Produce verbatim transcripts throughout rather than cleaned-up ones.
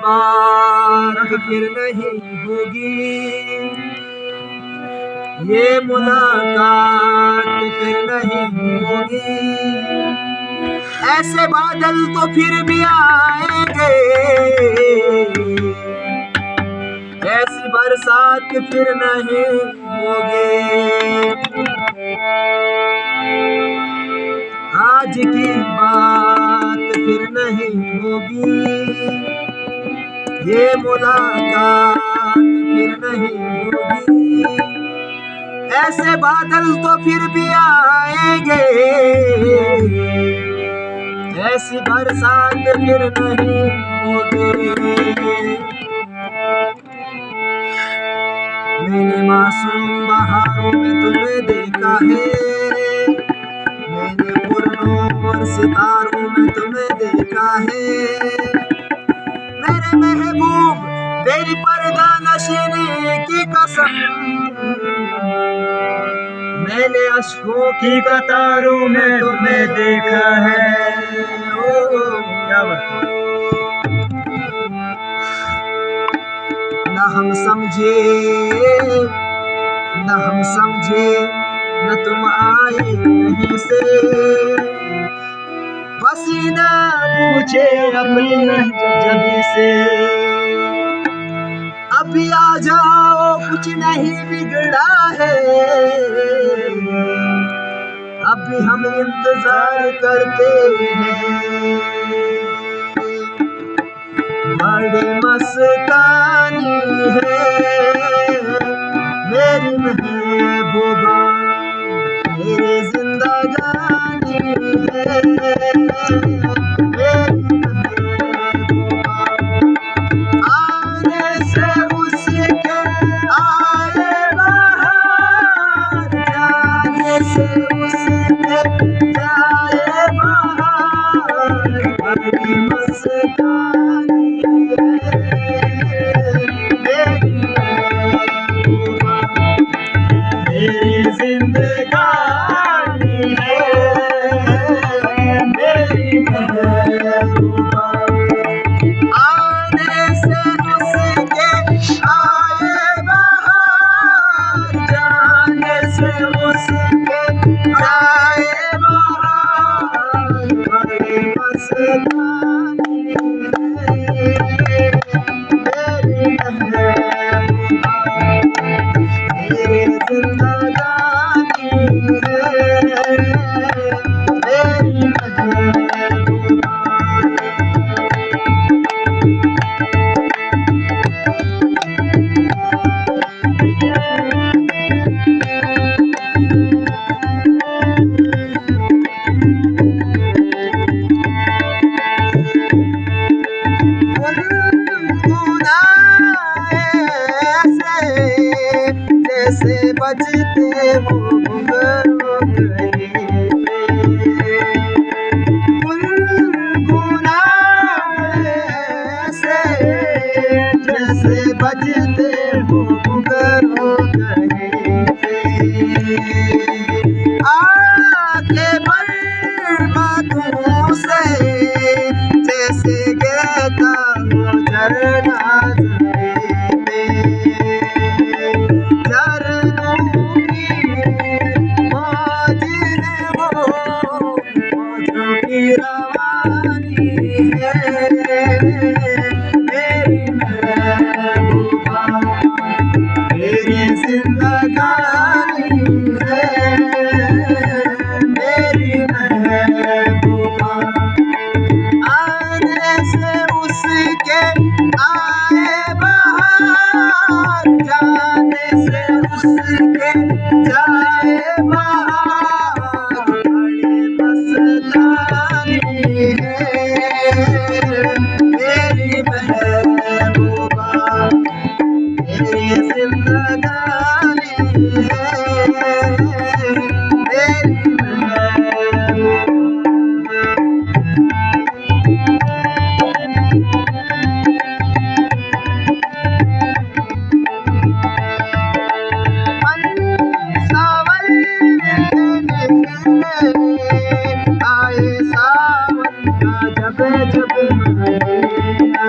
بات پھر نہیں ہوگی، یہ ملاقات پھر نہیں ہوگی۔ ایسے بادل تو پھر بھی آئیں گے، ایسی برسات پھر نہیں ہوگی۔ آج کی بات پھر نہیں ہوگی، یہ ملاقات پھر نہیں ہوگی۔ ایسے بادل تو پھر بھی آئیں گے، ایسی برسات پھر نہیں ہوگی۔ میں نے معصوم بہاروں میں تمہیں دیکھا ہے، میں نے پرنور ستاروں میں تمہیں دیکھا ہے۔ میرے محبوب، تیری پردہ نشینی کی قسم، میں نے اشکوں کی قطاروں میں تمہیں دیکھا ہے۔ او، کیا بات ہے۔ نہ ہم سمجھے، نہ ہم سمجھے، نہ تم آئے کہیں سے۔ پسینہ پوچھے اپنی جبھی سے۔ ابھی آ جاؤ، کچھ نہیں بگڑا ہے، ابھی ہم انتظار کرتے ہیں۔ بڑی مستانی ہے میری محبوبہ، میری زندگانی ہے میری محبوبہ۔ آنے سے اس کے آئے بہار، جانے سے اس کے جائے بہار۔ بڑی مستانی ہے میری محبوبہ، میری زندگانی ہے میری محبوبہ۔ آنے سے اس کے آئے بہار، جانے سے اس کے جائے بہار۔ بڑی مستانی ہے میری محبوبہ، میری زندگانی ہے میری محبوبہ۔ گنگنائے سے جیسے بجتے ہو گھنگرو کہیں پہ۔ گنگنائے سے جیسے بجتے ہو گھنگرو کہیں پہ۔ آ کے بربادوں سے جیسے گرتا ہو جھرنا زمین پہ۔ جھرنوں کی موج نے وہ موجوں کی روانی ہے میری محبوبہ، میری زندگانی ہے میری محبوبہ۔ آنے سے اس کے آئے بہار، جانے سے اس کے جائے بہار۔ بڑی مستانی ہے میری محبوبہ، میری زندگانی ہے میری محبوبہ۔ ساون کے مہینے آئے، ساون کا جب جب مہینہ۔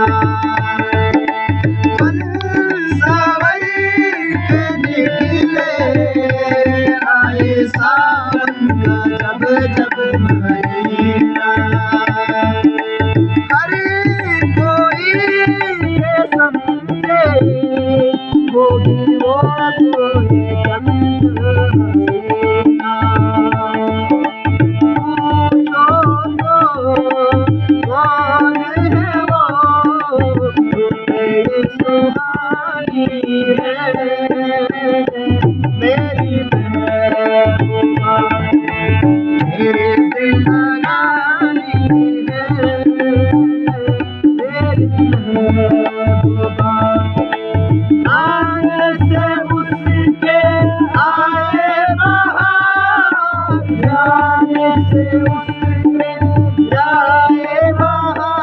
मेरी महबूबा, मेरी जिंदगानी है, मेरी महबूबा। आने से उसके आए बहार, जाने से उसके जाए बहार।